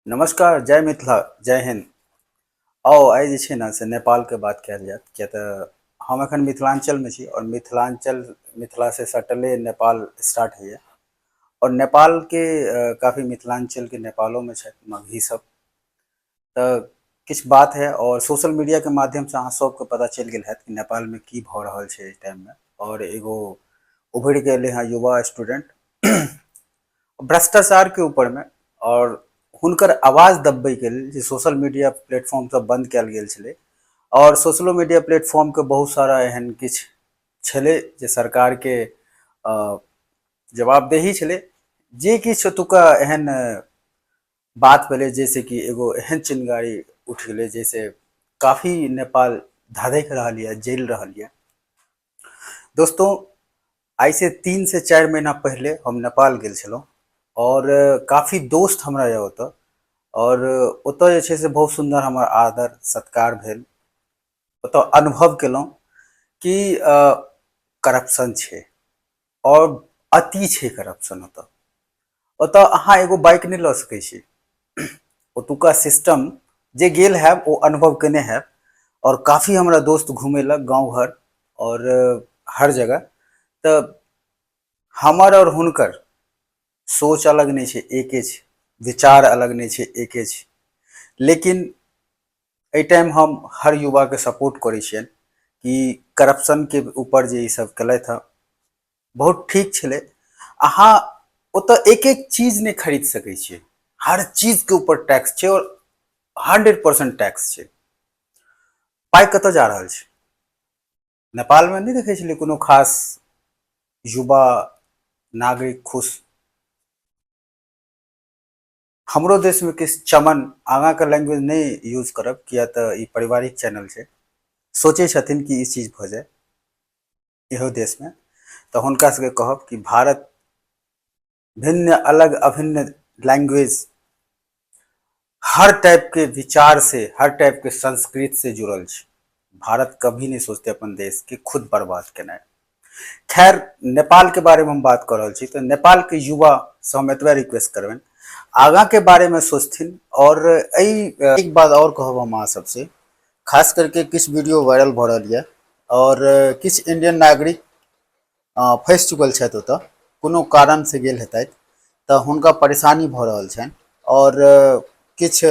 नमस्कार, जय मिथिला, जय हिन्द। आउ आइ जे छै ने से नेपालके बात कयल जायत, किया तऽ हम एखन मिथिलाञ्चलमे छी आओर मिथिलाञ्चल मिथिलासँ सटले नेपाल स्टार्ट होइए आओर नेपालके काफी मिथिलाञ्चलके नेपालोमे छथि मगही सब। तऽ किछु बात है आओर सोशल मीडियाके माध्यमसँ अहाँ सबके पता चलि गेल हैत कि नेपालमे की भऽ रहल छै एहि टाइममे। आओर एगो उभरि कऽ एलै हँ युवा स्टूडेंट भ्रष्टाचारके ऊपरमे, आओर हुनकर आवाज दबबैके लेल जे सोशल मीडिया प्लेटफॉर्म सब बन्द कयल गेल छलै। आओर सोशलो मीडिया प्लेटफॉर्मके बहुत सारा एहन किछु छलै जे सरकारके जवाबदेही छलै, जे किछु ओतुका एहन बात भेलै जैसे कि एगो एहन चिनगारी उठि गेलै जैसे काफी नेपाल धधकि रहल यऽ, जलि रहल यऽ। दोस्तों, आइ से 3 से 4 महीना पहिले हम नेपाल गेल छलहुँ आओर काफी दोस्त हमरा यऽ ओतऽ, आओर ओतऽ जे छै से बहुत सुन्दर हमर आदर सत्कार भेल। ओतऽ अनुभव केलहुँ कि करप्शन छै आओर अति छै करप्शन। ओतऽ ओतऽ अहाँ एगो बाइक नहि लऽ सकै छी। ओतुका सिस्टम जे गेल हैब ओ अनुभव केने हैब। आओर काफी हमरा दोस्त घुमेलक गाँव घर आओर हर जगह। तऽ हमर आओर हुनकर सोच अलग नहि छै, एके छै, विचार अलग नहि छै, एके छै। लेकिन एहि टाइम हम हर युवाके सपोर्ट करै छियनि कि करप्शनके ऊपर जे ई सब केलथि हँ बहुत ठीक छलै। अहाँ ओतऽ एक एक चीज नहि खरीद सकै छियै, हर चीजके ऊपर टैक्स छै आओर 100% टैक्स छै। पाइ कतऽ जा रहल छै? नेपालमे नहि देखै छलियै कोनो खास युवा नागरिक खुश। हमरो देशमे किछु चमन, आगाँके लैंग्वेज नहि यूज करब किया तऽ ई पारिवारिक चैनल छै, सोचै छथिन कि ई चीज भऽ जाय इहो देशमे, तऽ हुनका सबके कहब कि भारत भिन्न अलग अभिन्न लैंग्वेज हर टाइपके विचार से हर टाइपके संस्कृत से जुड़ल छै। भारत कभी नहि सोचते अपन देशके खुद बर्बाद केनाइ। खैर, नेपालके बारेमे हम बात कऽ रहल छी, तऽ नेपालके युवासँ हम एतबे रिक्वेस्ट करबनि आगाँके बारेमे सोचथिन। आओर एहि एक बात आओर कहब हम अहाँ सबसे, खास करके किछु वीडियो वायरल भऽ रहल यऽ आओर किछु इंडियन नागरिक फँसि चुकल छथि ओतऽ, कोनो कारणसँ गेल हेतथि तऽ हुनका परेशानी भऽ रहल छनि। आओर किछु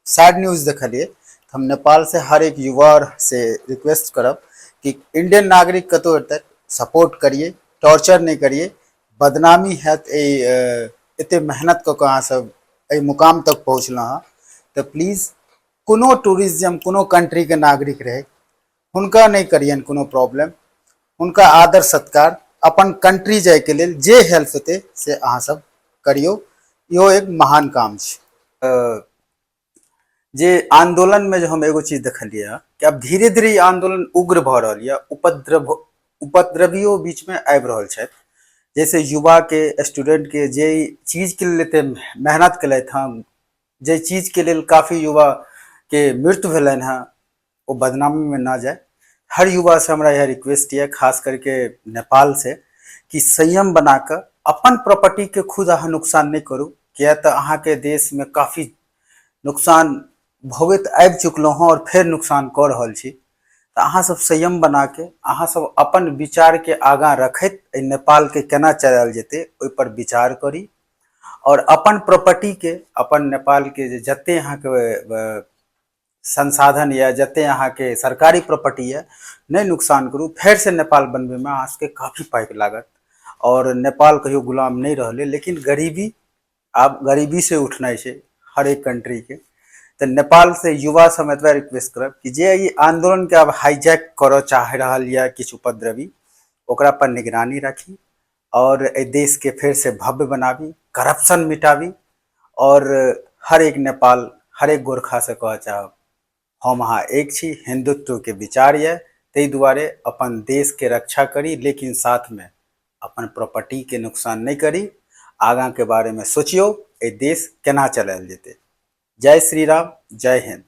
सैड न्यूज देखलियै। हम नेपालसँ हर एक युवा से रिक्वेस्ट करब कि इंडियन नागरिक कतहु हेतै सपोर्ट करियै, टॉर्चर नहि करियै। बदनामी हैत एहि एते मेहनत कऽ कऽ अहाँ सब एहि मुकाम तक पहुँचलहुँ हँ, तऽ प्लीज कोनो टूरिज्म कोनो कंट्रीके नागरिक रहै हुनका नहि करियनि कोनो प्रॉब्लम। हुनका आदर सत्कार अपन कंट्री जाइके लेल जे हेल्प हेतै से अहाँ सब करियौ, इहो एक महान काम छै। जे आंदोलन में जे हम एगो चीज देखलियै हँ कि आब धीरे धीरे ई आंदोलन उग्र भऽ रहल यऽ, उपद्रवियो बीच में आबि रहल छथि। जैसे युवा के स्टूडेंट के जे चीज के लेल एते मेहनत केलथि हँ, जे चीज के लेल काफी युवा के मृत्यु भेलनि हँ, ओ बदनामी में ना जाए। हर युवा से हमरा यह रिक्वेस्ट यऽ, खास करके नेपाल से, कि संयम बना कऽ अपन प्रॉपर्टी के खुद अहाँ नुकसान नहि करू, किया तऽ अहाँके देश में काफी नुकसान भोगैत आबि चुकलहुँ हँ और फेर नुकसान कऽ रहल छी। तऽ अहाँ सब संयम बना के अहाँ सब अपन विचार के आगाँ रखैत एहि नेपाल के केना चलायल जेतै ओहि पर विचार करी और अपन प्रॉपर्टी के, अपन नेपाल के जे जते अहाँके संसाधन यऽ, जते अहाँके सरकारी प्रॉपर्टी यऽ, नहि नुकसान करू। फेरसँ नेपाल बनबैमे अहाँ सबके काफी पाइ लागत और नेपाल कहियो गुलाम नहि रहलै, लेकिन गरीबी आब गरीबी से उठनाइ छै हर एक कंट्रीके। तऽ नेपालसँ युवा से हम एतबा रिक्वेस्ट करब कि जे ई आन्दोलनके आब हाईजैक करऽ चाहि रहल यऽ किछु उपद्रवी, ओकरा पर निगरानी राखी और एहि देशके फेरसँ भव्य बनाबी, करप्शन मिटाबी। और हर एक नेपाल, हर एक गोरखा से कहऽ चाहब, हम अहाँ एक छी, हिंदुत्वके विचार यऽ, ताहि दुआरे अपन देशके रक्षा करी, लेकिन साथमे अपन प्रॉपर्टीके नुकसान नहि करी। आगाँके बारेमे सोचियौ एहि देश केना चलायल जेतै। जय श्री राम, जय हिंद।